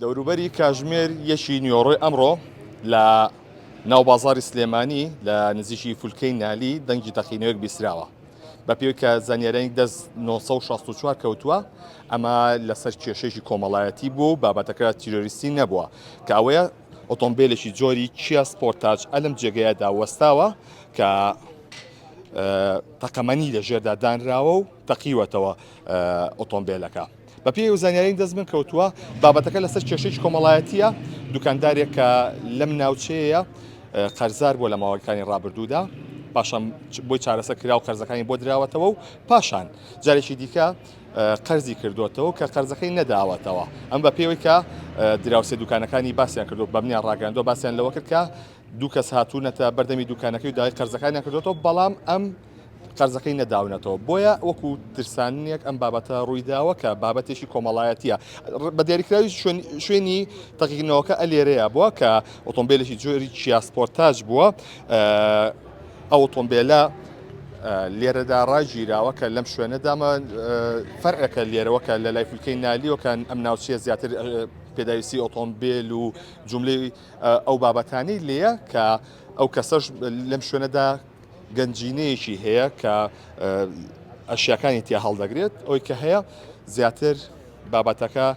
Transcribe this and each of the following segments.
دەوروبەری کاژمێر یەکی نیۆڕۆی ئەمڕۆ لە ناو بازاری سلێمانی لە نزیکی فولکەی نالی دەنگی تەقینەوەک بیستراوە. بە پێی کە زانیارانی دەست 964 کەوتووە ئەمە لەسەر کێشێکی کۆمەڵایەتی بوو و بابەتەکە تیرۆریستی نەبووە کە ئەوەیە ئۆتۆمبیلێکی جۆری کیا سپۆرتاج ئەلم جێگەیەدا وەستاوە کە تەقەمەنی لە ژێردا دانراوە و تەقیوەتەوە ئۆتۆمبیلەکە. بەپێی ئەو زانیاریی دەست من کەوتووە، بابەتەکە لەسەر کێشەیەکی کۆمەڵایەتییە، دوکاندارێک کە لەم ناوچەیە قەرزار بووە لە ماوەکانی ڕابردوودا، پاشان بۆی چارەسەر کرا و قەرزەکانی بۆ دراوەتەوە و پاشان جارێکی دیکە قەرزی کردوێتەوە کە قەرزەکەی نەداوەتەوە ئەم بە پێوەی کە دراوسێ دوکانەکانی باسییان کردو بەمنیان ڕاگەاندوە باسییان لەوە کرد کە دوو کەس هاتوونەتە بەردەمی دوکانەکەی و داوای قەرزەکانیان کردوێتەوە بەڵام ئەم قەرزەکەی نەداونەتەوە بۆیە وەکو ترساننێک ئەم بابەتە ڕوویداوە کە بابەتێکی کۆمەڵایەتیە بە دیاریکراوی شوێنی تەقینەوەکە ئەلێرەیە بووە کە ئۆتۆمبیلێکی جۆری کیا سپۆرتاج بووە ئەو ئۆتۆمبیلە لێرەدا ڕاگیراوە کە لەم شوێنەدامە فەرەکە لێرەوە کە لە لای فلکەی نالیەوەکان ئەم ناوچەیە زیاتر پێداویستی ئۆتۆمبیل و جملەی ئەو بابەتانی لێیە کە ئەو کەسەش لەم شوێنەدا گەنجینەیەکی هەیە کە ئەشیاکانی تیا هەڵدەگرێت ئەوی کە هەیە زیاتر بابەتەکە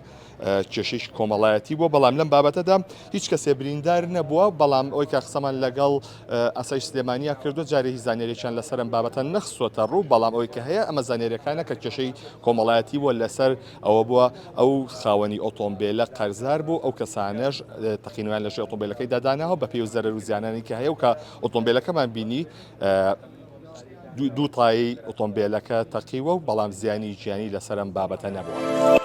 کێشێکی کۆمەڵایەتی بووە بەڵام لەم بابەتەدا هیچ کەسێ بریندار نەبووە بەڵام ئەوی کە قسەمان لەگەڵ ئاسایش سلێمانیا کردو جارێ هیچ زانیاریان لەسەرم بابەتە نەخسۆتە ڕوو بەڵام ئەوی کە هەیە ئەمە زانیاریەکانە کە کێشەی کۆمەڵایەتی بووە لەسەر ئەوە بووە ئەو خاوەنی ئۆتۆمبیلە قەرزار بوو ئەو کەسانەش تەقینەوەیان لەژێر ئۆتۆمبیلەکەی داداناوە بە پێی و زەرەر و زیانانی کە هەیە و کە ئۆتۆمبیلەکەمان بینی دوو تایەی ئۆتۆمبیلەکە تەقیوە و بەڵام زیانی گیانی لەسەرم بابەتە نەبووە.